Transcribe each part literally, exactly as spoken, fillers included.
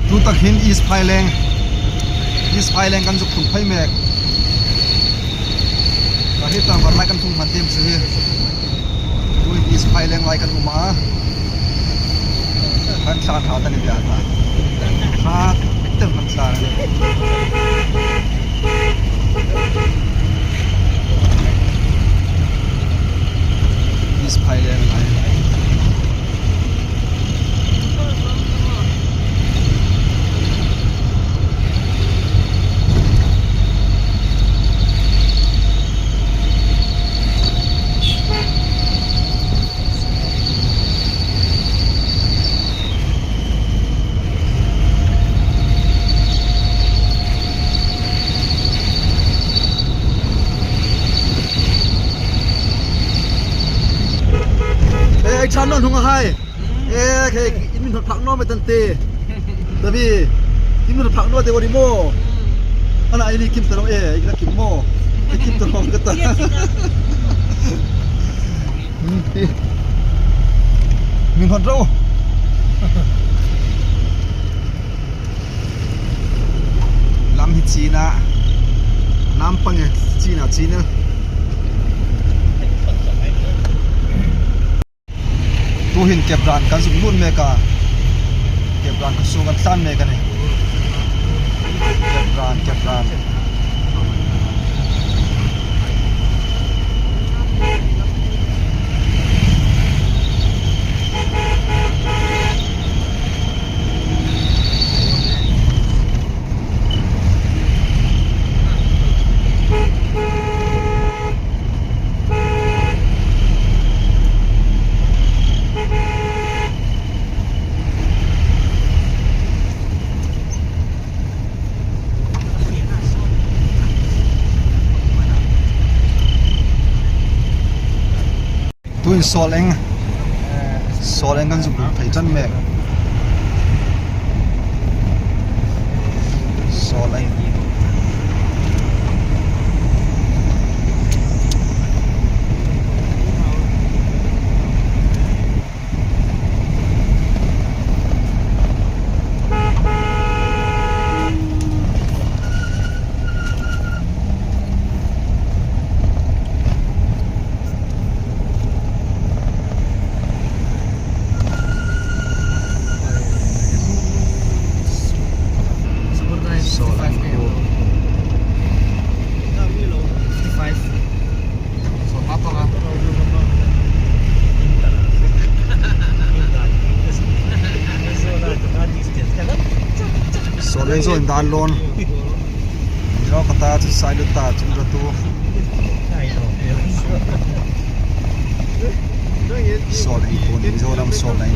Tuta hin East Phaileng, East Phaileng kan zuk tlung phei mek. Ka hriet tah, var lai kan tlung hman tiem chu hi. Tuhin East Phaileng lai kan um a. Kan tlan ṭha ta ni bia ta. Ṭha takin kan tlan. East Phaileng lai. Ei, ei, ṭha naw hung a hai. E, khei, in mi hnawt phak naw met an ti. Tabi, in mi hnawt phak naw te wari mo. Ana, ini kim ta naw e, i la kim mo. I kim ta naw ka ta. Hmm, ti. Mi hnawt ro. Lam hi china. Nam pang e, china, china. Tuhin Kepran kan zuk lut mek a. Kepran kan zuk kan tlan mek a nih. Kepran, Kepran. Tuhin Sawleng, Sawleng kan zuk lut phei ṭan mek. Sawleng. Sawleng khuo. Sawleng zawn dan lawn. Ro ka ta chu sai lut ta chun ra tu. Sawleng khuo ni zo lam Sawleng.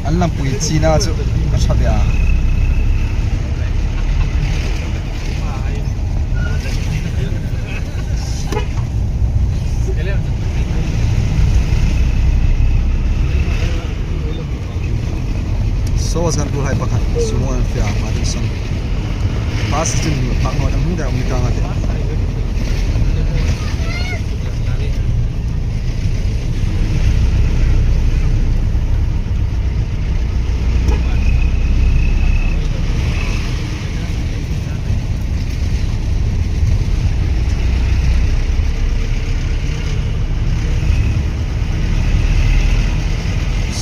An lampui china chu ka ṭha ve a. Saw zan tu hai pakhat sumo an fe a, Martinson. Pass chin ni phak naw dam hung dam mi ta nga te.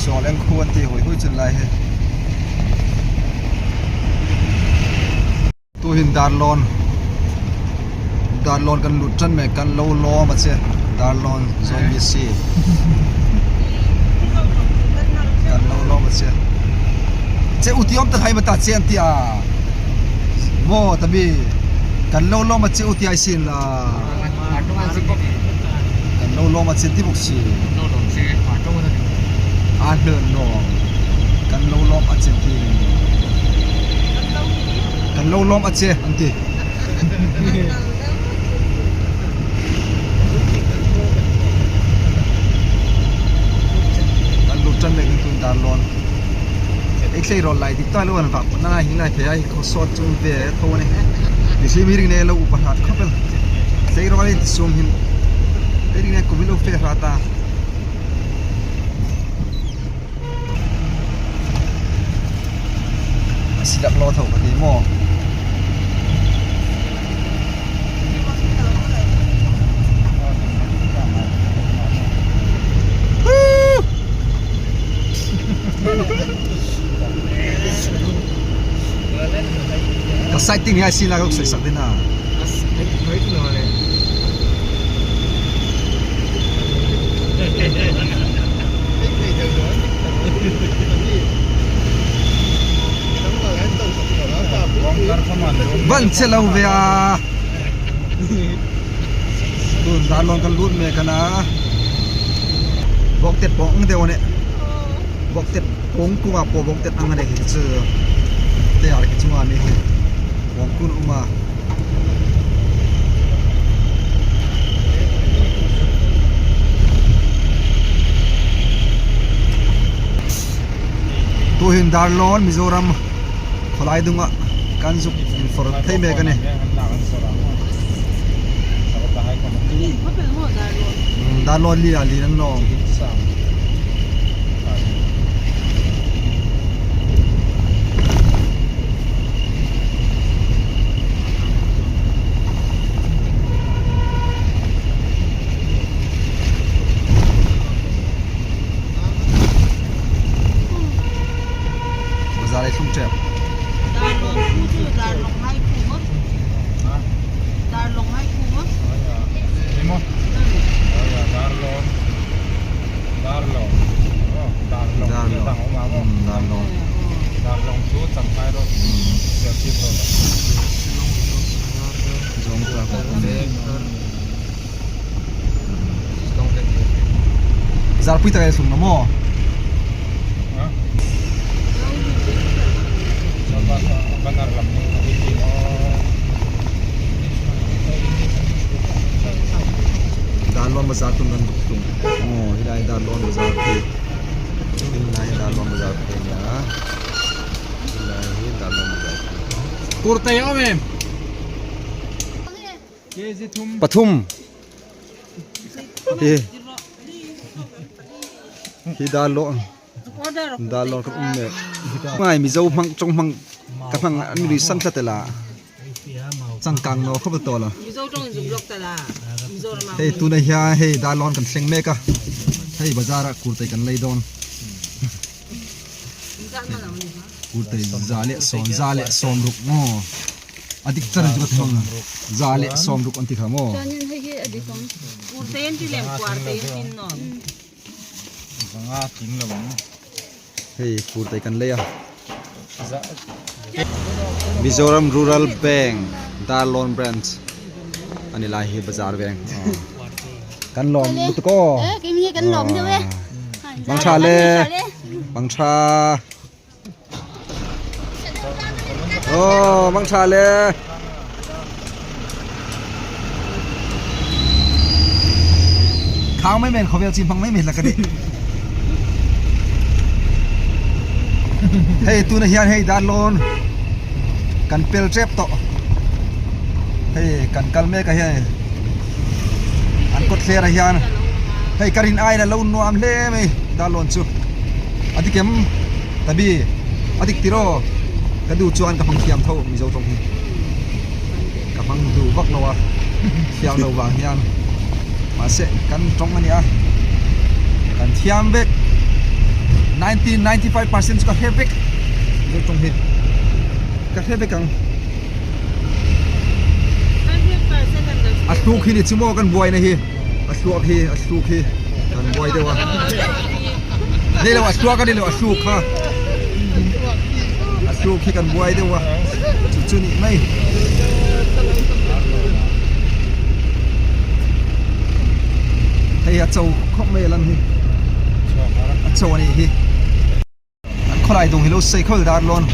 Sawleng khuo an ti hoi hoi chun lai hi. Tuhin Darlawn. Darlawn kan lut ṭan mek, kan lo lawm a che. Darlawn zawn B C. Kan lo lawm a che. Che u ti awm tak hai ma ta che an ti a. Maw, tabi. Kan lo lawm a che u ti hai sin la. Kan lo lawm a che ti bawk si. A hnel naw. Kan lo lawm a che ti. Kan lo lawm a che an ti. Kan lut ṭan mek ding tuhin Darlawn. Ei tleirawl lai dik ta lo an vak na hi lai thei ai, khaw sawt chung ve tho ni. Ni si mi ring ne lo upa hat khawp el. Tleirawl lai ti sung hin. Nge kum lo fe hrat a. A silak lo tho ka ti maw. Ka side ting hi a silak lo soi sak ding a. Van che lo ve a. Tun dar lawn kan lut mek a na. Bawngtet bawng deu a nih. Bawngtet bawng kunga po bawngtet ang a nih hi chu. Te ar ki chunga mi hi. Bawng kun um a. Tuhin dar lawn Mizoram khawlai dunga kan zuk infor thei mek a nih. Hmm, dar lawn li a li an nawm. Bazar ei thlung ṭep. Dar lawn khu chu, dar lawn hai khu maw? Ha? Dar lawn hai khu maw? Ni maw? Hmm. Dar lawn. Dar lawn. Oh, dar lawn. Dar lawn. Dar lawn. Hmm, dar lawn. Dar lawn chu Champhai Road. Hmm. Serchhip Road. Zawngtak. Zarpui tak ei sung na maw? Ha? Dar lawn bazar tun kan duk tung. Oh, hi lai dar lawn bazar tun. Hi lai dar lawn bazar tun ya. Hi lai hi dar lawn bazar tun. Kurta ya, ma'am. Pathum. Hi. Hi dar lawn. Dar lawn kan um mek. Ngai Mizo hmang, chawng hmang ka hmang an ri san tlat el a. Changkang naw khawp el tawh la. Mizo chawng zum lawk ta la. Mizoram a. Hei, tuna hian hei dar lawn kan thleng mek a. Hei, bazar-a kurtei kan lei dawn. Kurtei za leh sawm, za leh sawmruk maw. A dik char chu ka ti hmang. Za leh sawmruk an ti kha maw. Chuanin hei hi a dik ang. Kurtei an ti lem, kuartei an ti naw. Zanga ting lo ang. Hei, kurtei kan lei a. Mizoram Rural Bank, Darlawn Branch. A ni lai hi bazar veng. Oh. Kan lawm lutuk aw. Eh, keini kan lawm deu e. Ah. Bang ṭha le. Bang ṭha. Oh, bang ṭha le. Khang mai men khawvel chin phang mai men la ka ni. Hei, tuna hian hei Darlawn kan pel ṭep tawh. Hei, kan kal mek a hian. An kawtthler a hian. Hei, ka rin aia lo nuam hle mai Darlawn chu. A dik em? Tabi, a dik tiraw. Ka duh chuan ka hmang thiam tho Mizo ṭawng hi. Ka hmang duh vak lo a. Thiam lo vang hian. Mahse, kan ṭawng a ni a. Kan thiam vek. Ninety, ninety-five percent chu ka hre vek. Mizo ṭawng hi. Ka hre vek ang. A hluk hi ni chu maw kan buaina hi. A hluk hi, a hluk hi. Kan buai deu a. Ni lo, a hluk a ni lo, a hluk kha. A hluk hi kan buai deu a. Chu chu ni mai. Hei a chau khawp mai lan hi. A chau a ni hi. An khawlai dung hi lo sei khawp el Darlawn.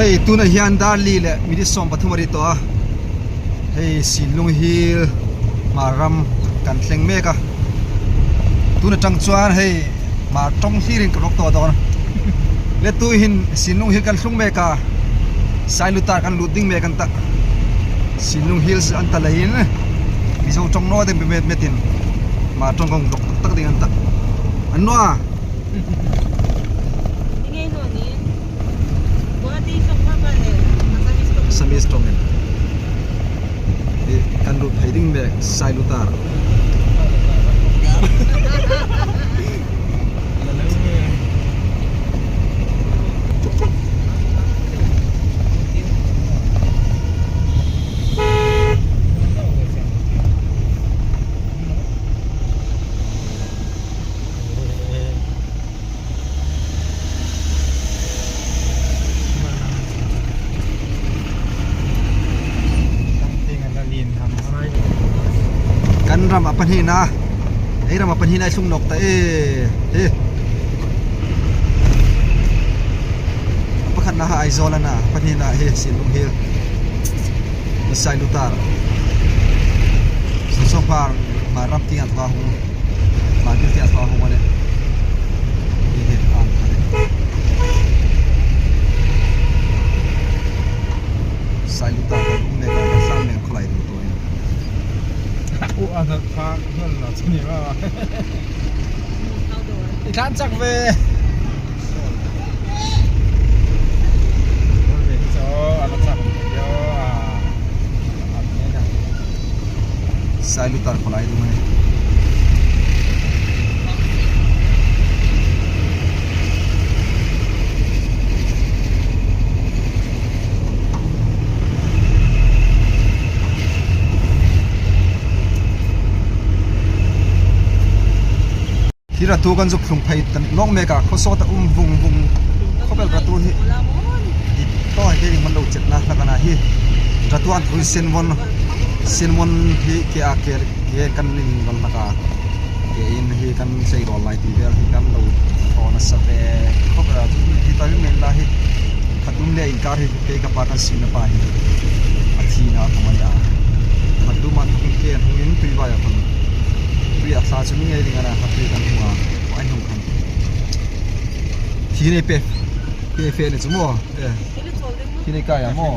Hei, tuna hian dar li leh minute sawm pathum a ri tawh a. Hei, Sinlung Hill, Hmar ram kan thleng mek a. Tun a tang chuan hei Hmar ṭawng hlirin ka rawk tawh dawn. Le tu hin Sinlung Hill kan tlung mek a, Sailutar kan lut ding mek an tah. Sinlung Hills an ta leiin Mizo ṭawng naw ding met metin Hmar ṭawng kan rawk tak tak ding an tah. An naw a. Assamese ṭawngin. Hi kan lut phei ding mek Sailutar. Kan ram a pahnina, ei ram a pahnina ei tlung nawk ta e. Hi. A pakhatna ha Aizawl a na, pahnina hi Sinlung Hill. Sailutar. Saw Hmar, Hmar ram tieng an thla hung. Hmar bil tieng an thla hung a nih. Hi hi, an kha nih. Sailutar kan um mek a, kan tlan mek khawlai ding tawh a nih. U, a na pha, hmun na chu ni ma. I tlan chak ve. Sailutar khawlai ding a nih. Hi Ratu kan zuk tlung phei ta nawk mek a, khaw sawta um vung vung khawp el Ratu hi. Hi tawh hi kei ding man lo chetna hlak a na hi. Ratu an thui Senvon, Senvon hi kei a kei, kei kan ning vang hlak a. Kei in hi kan sei rawl lai ti vel hi kan lo thaw nasa ve khawp el a, chu hi ta hi men la hi. Khat dum le inkar hi kei ka pa kan sina pa hi. A thina a khawm a nih a. Khat dum a thung kei hung in tui vai a khawm. Tui a thla chu mi ngei ding a na, khat tui kan hung a. Ai hung kan. Thi nei pe. Pe fe ne chu maw. Eh. Thi nei kai a maw.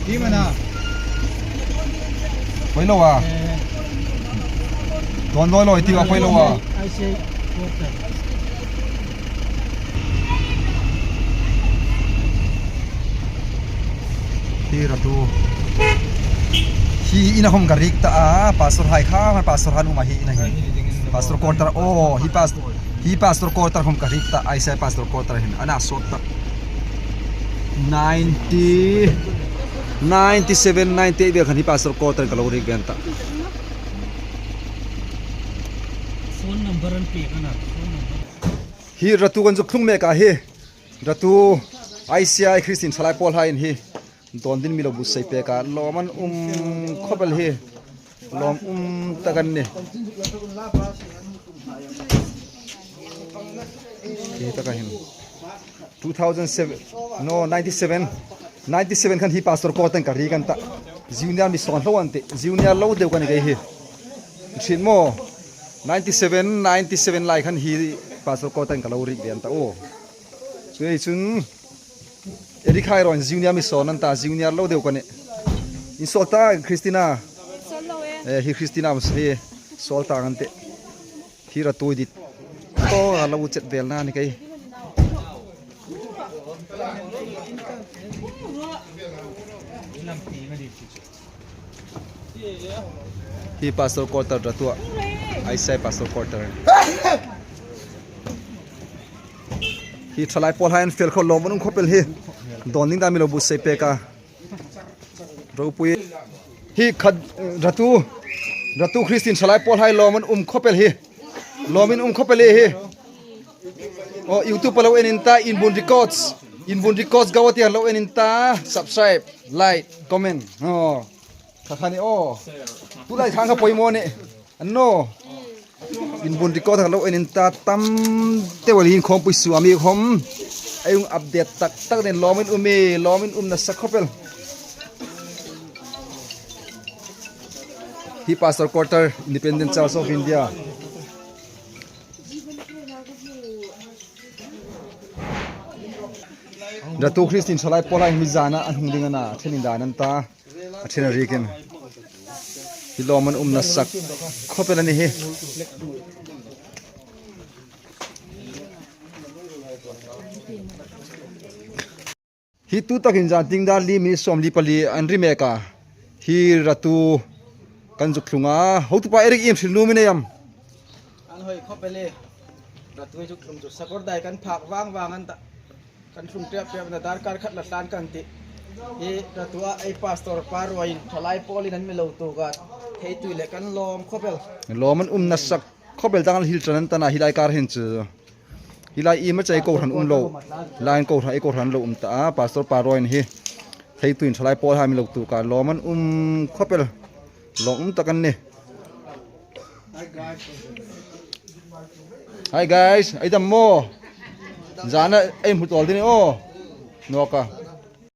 Hi mana. Poi lo a. Eh. Don loi loi ti a poi lo a. Ai sei. Hi Ratu. Hi ina hom ka rik ta a, pastor hai kha, pastor han um a hi ina hi. Pastor quarter, oh, hi pas-, hi pastor quarter hom ka rik ta, ai sai pastor quarter hin, ana sawt ta. Ninety, ninety-seven, ninety-eight vel khan hi pastor quarter ka lo rik ve an ta. Phone number an pek a na, phone number. Hi Ratu kan zuk tlung mek a hi. Ratu I C I Christian Thalai Pawl haiin hi dawn din mi lo buotsai pek a, lawm an um khawp el hi. Lawm um tak an nih. Hi taka hin. Two thousand seven, no, ninety-seven. Ninety-seven khan hi pastor quarter-in ka rik an ta. Junior mi sawn hlo an tih. Junior lo deu ka ni kei hi. Hriet maw. Ninety-seven, ninety-seven lai khan hi pastor quarter-in ka lo rik ve an ta u. Chu ei chun. Eric hai ruok junior mi sawn an ta, junior lo deu ka nih. In sawl ta Christina. Eh, hi Christina hi sawl ta an tih. Hi Ratu dit. To a lo chet vel na ni kei. Hi pastor quarter Ratu a. I C I pastor quarter. Hi Thalai Pawl hai an fel khawp, lawm an um khawp el hi. Dawn ding dan mi lo buotsai pek a. Ropui. Hi khat, eh, Ratu, Ratu Christian Thalai Pawl hai lawm an um khawp el hi. Lawm in um khawp el hi. Oh, YouTube a lo en in ta, Inbun Records. Inbun Records Guwahati a lo en in ta. Subscribe, like, comment. Oh. Kha kha ni aw. Tulai khang kha poimaw ni. An naw. Inbun Records kha lo en in ta tam te wal hin khawmpui suam hi khawm. Ei hung update tak tak den lawm in um e, lawm in um nasa khawp el. Hi pastor quarter, Independent Church of India. Ratu Christian Thalai Pawl hai mi zana an hung ding a na, a ṭhen indan an ta, a ṭhen a rikin. Hi lawm an um nasa khawp el a ni hi. Hi tu takin zan tieng dar li minute sawmli pali an ri mek a. Hi ratu kan zuk thlung a. Hotupa Eric, ieng hril nuom i nei am? An hoi khawp el e. Ratu zuk thlung chu sakawr dai kan phak vang vang an ta. Kan thlung ṭep ṭep na, darkar khat la tlan kan tih. Hi ratu a ei pastor pa ruoiin Thalai Pawlin an mi lo tuok a. Theitui le kan lawm khawp el. Lawm an um nasa khawp el, dangin hil ṭan an ta na hi lai kar hin chu. Hi lai iemani chau kohran um lo. Lai kohran, ei kohran lo um ta a. Pastor pa ruoiin hi theituiin Thalai Pawl hai mi lo tuok a. Lawm an um khawp el. Lawm um tak an nih. Hi guys, ei dam maw? Zana ei hmu tawl ding a ni aw. Nawk a.